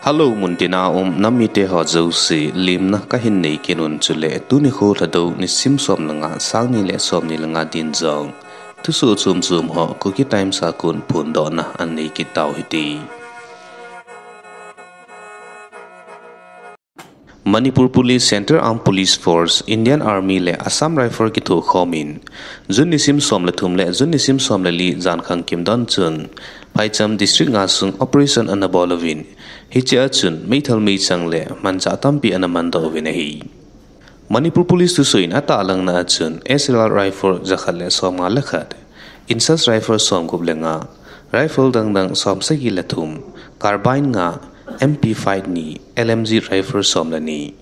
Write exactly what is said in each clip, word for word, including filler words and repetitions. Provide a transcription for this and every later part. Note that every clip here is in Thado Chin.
Hello, muntina um nam mite ho jouse, lemna kahin nei kit un chule, tuni kho Lhadou nisim som le nga, sang ni le som ni le nga din jong thusoh chom chom ho Kuki Times a kon phondohna anei kit tau hite. Manipur Police, Central Armed Police Force, Indian Army le Assam Rifle kithokhom in, June nisim som le thum le June nisim som le li jankhang kimdon chun, phaicham district nga sung operation ana bol uvin, hichea chun meithal meichang le manchah tampi ana mandoh uvin ahi. Manipur Police thusoh in atahlangna a chun S L R Rifle jakhat le som nga le khat, INSAS Rifle som gup le nga, Rifle dangdang som sagi le thum, Carbine nga, M P five ni, L M G Rifle som le ni,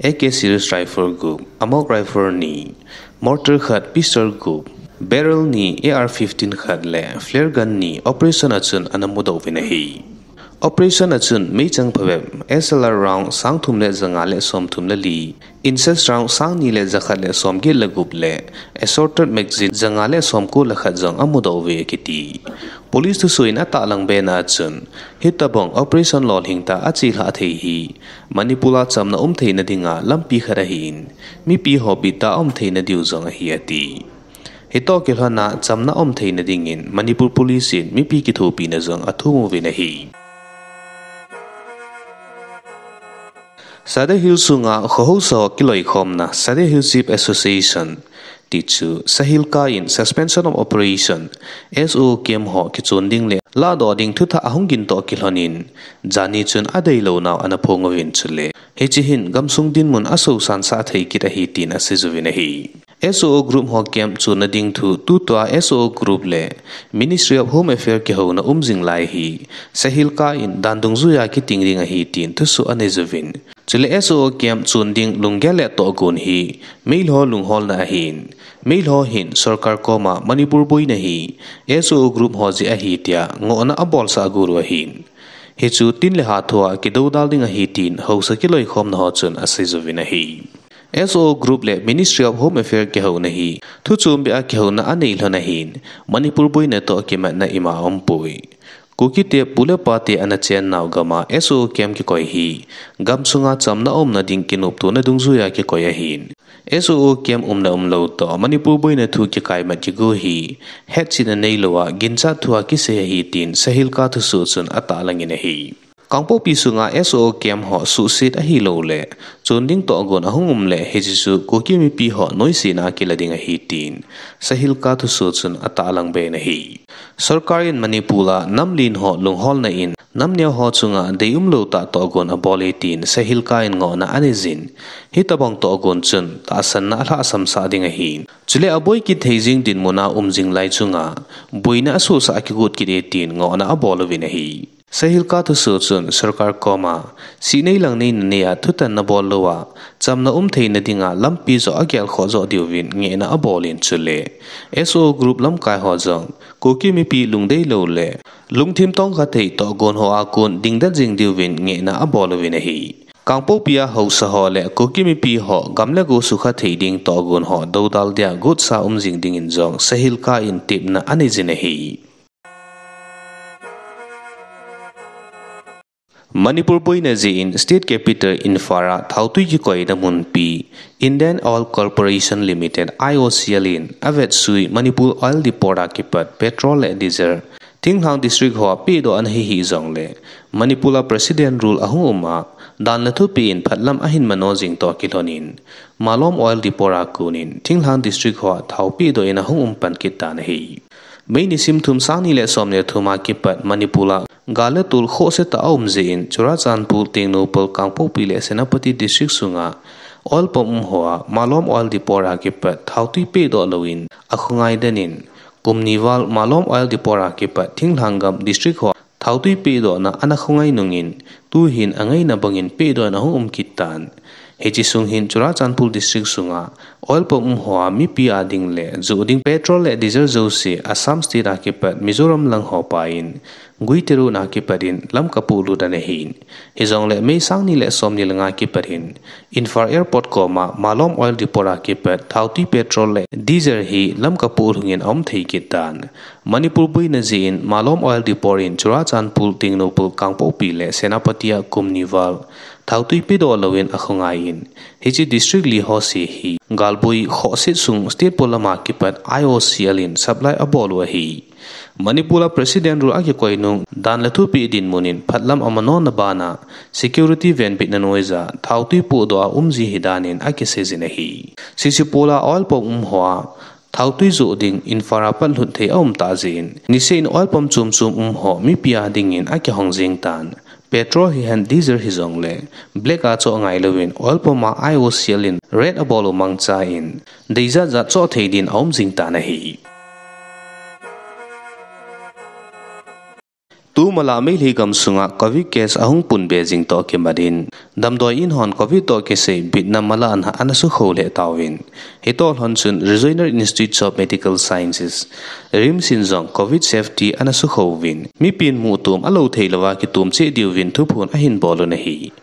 A K Series Rifle gup, Amok Rifle ni, Mortar khat, Pistol gup, Barrel ni, A R fifteen khat le Flare Gun ni operation a chun ana mudoh uvin ahi. Operation a chun meichang phabep S L R round sang thum le janga le som thum le li, INSAS round sang ni le jakhat le som get le gup le assorted magazine janga le som ko le khat jong amudoh uve akiti. Police thusoh in atahlang bena a chun, hitobang operation lolhing tah a achelhah thei hi Manipur a chamna um theina dinga lampi khat ahin, mipi ho bittah a um theina diu jong ahi ati. Hitoh kilhona chamna um theina dingin Manipur Police in mipi kithopina jong athum uvin ahi. Sadar Hills sunga kho haosa ho kiloikhomna Sadar Hills Chief Association, tichu SAHILCA in Suspension of Operation, S O O camp ho kichon ding le lahdoh ding thutah ahung gin toh kilhonin, jani chun adeilou nau ana phong uvin chule, hiche hin gamsung dinmun asosansah thei kit ahi tin asei uvin ahi. S O O group ho camp chonna ding thu tutua S O O group le Ministry of Home Affairs kihouna um jing lai hi, SAHILCA in dan dungjuia kiting ding ahi tin thusoh anei uvin. Chule S O O camp chon ding lunggel le tohgon hi meilhou lungholna ahin, meilhou hin sorkar koma Manipur boina hi S O O group ho jeh ahi tia ngohna abolsah got u ahin, hichu tin le ha thua kidoudal ding ahi tin haosa kiloikhomna ho chun asei uvin ahi. S O O group le Ministry of Home Affairs kihouna hi thu chombeh a kihouna anei lhon ahin, Manipur boina toh kimatna ima aumpoi. Kukite pu le pate ana chennau gama S O O camp kikoi hi gamsunga chamna umna ding kinoptona dungjuia kikoi ahin, S O O camp umna umlou toh Manipur boina thu kikaimat kigo hi hetchetna neilouva ginchat thua kisei ahi tin SAHILCA thusoh chun atahlangin ahi. Kangpokpi sunga S O O camp ho suhset ahilouleh chon ding tohgon ahung um leh hiche chu Kuki mipi ho noisena a kila ding ahi tin SAHILCA thusoh chun atahlang ben ahi. Sorkar in Manipur a nam len ho lungholna in nam neo ho chunga dei umlou tah tohgon abol e tin SAHILCA in ngohna aneijin, hitobang tohgon chun tahsanna alhahsamsah ding ahin, chule aboi kit thei jing dinmun a um jing lai chunga boina asohsah akigot kit e tin ngohna abol uvin ahi. SAHILCA thusoh chun sorkar koma sihnei langneina neia thutanna bol louva chamna um theina dinga lampi joh agelkhoh joh diuvin ngehna abol in chule S O O group lamkai ho jong Kuki mipi lungdeilou le lungthim tongkha thei tohgon hoa kon dingdet jing diuvin ngehna abol uvin ahi. Kangpokpi a haosa ho le Kuki mipi ho gam le go sukha thei ding tohgon ho doudal dia gotsa um jing dingin jong SAHILCA in tepna aneijin ahi. Manipur boina jeh in state capital Imphal a thaotwi kikoina munpi Indian Oil Corporation Limited, I O C L in avetsui Manipur Oil Depot a kipat petrol le diesel thinglhang district hoa pehdoh ana hi hih jongle Manipur a President rule ahung um a dan le thupeh in phatlam ahin mano jing toh kilhonin Malom Oil Depot a konin thinglhang district hoa thao pehdoh in ahung um pan kit tan ahi. May nisim thum, sang ni le som le thum a kipat Manipur a gal le tol khohse tah aum jeh in Churachandpur, Tengnoupal, Kangpokpi le Senapati district sunga oil pump um hoa Malom Oil Depot a kipat thaotwi pehdoh louvin akhongai den in, kum ni val Malom Oil Depot a kipat thinglhang gam district hoa thaotwi pehdohna ana khongai nungin, tuhin angaina bangin pehdoh in ahung um kit tan. Hiche sung hin Churachandpur district sunga oil pump um hoa mipi a ding le joh ding petrol le diesel jouse Assam state a kipat Mizoram lang ho pan Guite Road a kipat in Lamka polut ana hin. Hijongle May sang ni le som ni le nga kipat in Imphal Airport koma Malom Oil Depot a kipat thaotwi petrol le diesel hi Lamka polut in aum thei kit tan. Manipur boina jeh in Malom Oil Depot in Churachandpur, Tengnoupal, Kangpokpi le Senapati a kum ni val thaotwi pedoh louvin akhongai in, hiche district li ho seh hi galboi khohse sung state polam a kipat I O C L in supply abol u ahi. Manipur a President rule akikoi nung dan le thupeh dinmun in phatlam amanona bana security venbitna noija thaotwi pohdoh a umji ahi danin akiseijin ahi. Hiche pol a oil pump um hoa thaotwi joh ding Imphal a pat lhut thei aum tah jeh in, niseh in oil pump chom chom um ho mipi a dingin akihong jing tan. Petrol hihen diesel hijongle black a choh ngailouvin oil pump a I O C L in raid abol u mangchan dei jat jat choh thei din aum jing tan ahi. Tu mala Meitei gamsunga Covid case ahung pun be jing toh kimat in, damdoi in hon Covid toh kisei bitna malahna ana sukho lheh tauvin. Hitoh lhon chun Regional Institute of Medical Sciences, RIMS in jong Covid safety ana sukho uvin, mipin muhtom alou thei louva kitom cheh diuvin thuphon ahin bol un ahi.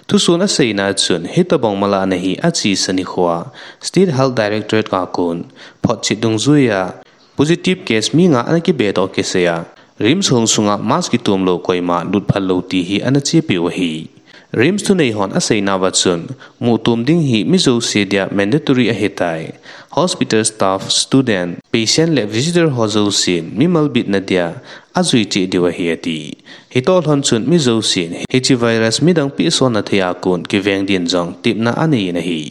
Thusoh aseina chun, hitobang malahna hi achesa nikhoa State Health Directorate a kon photchet dungjuiya positive case mi nga ana kibe toh kisaiya, RIMS hong sunga mask kitom lou koima lut phal lou ti hi ana chepiu ahi. RIMS thunei hon aseinauva chun, muhtom ding hi mi jouse dia mandatory ahitai. Hospital staff, student, patient le visitor ho jousen mimal bitna dia ajui cheh diu ahi ati. Hitoh lhon chun mi jousen hiche virus midang pehsonna thei a kon kiveng din jong tepna anei in ahi.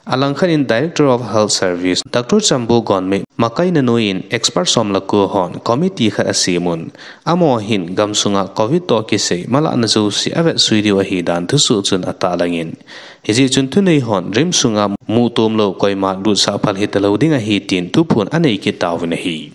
Alangkhat in Director of Health Service, Doctor Chambo Gonmei makaina noiyin expert som le ko hon committee khat asemun, amaho hin gamsunga Covid toh kisei malahna jouse avetsui diu ahi dan thusoh chun atahlang in, hijeh chun thunei hon RIMS sunga muhtom lou koima lutsah phal hitalou ding ahi tin thuphon anei kit tauvin ahi.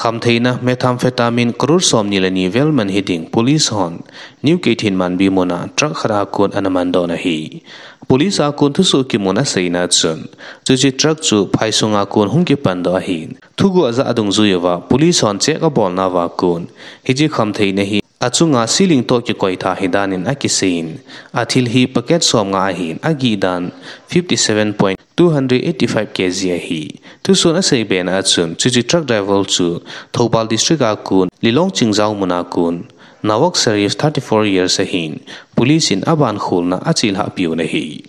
Khamtheina methamphetamine crore somni le ni vel man hiding police hon New Keithelmanbi muna truck khat a kon ana mandoh in ahi. Police a kon thusoh kimun aseina chun, chuche truck chu phai sunga kon hung kipandoh ahin, thuguh ajah a dungjui uva police hon check abolnauva kon hiche khamtheina hi achunga ceiling toh kikoitha ahi danin akiseiyin, athil hi packet somnga ahin, agih dan fifty seven point two hundred eighty five K G ahi. Thusoh in aseibena a chun, chuche truck driver chu Thoubal District a kon Lilong Chingjao muna kon Nawaz Sharif, thirty four years ahin, police in abankholna achelhahpiu ahi.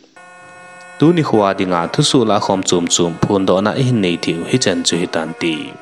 Tuni khoa dinga thusoh lahkhom chomchom phondohna ihin nei theiu hichan chu hitante.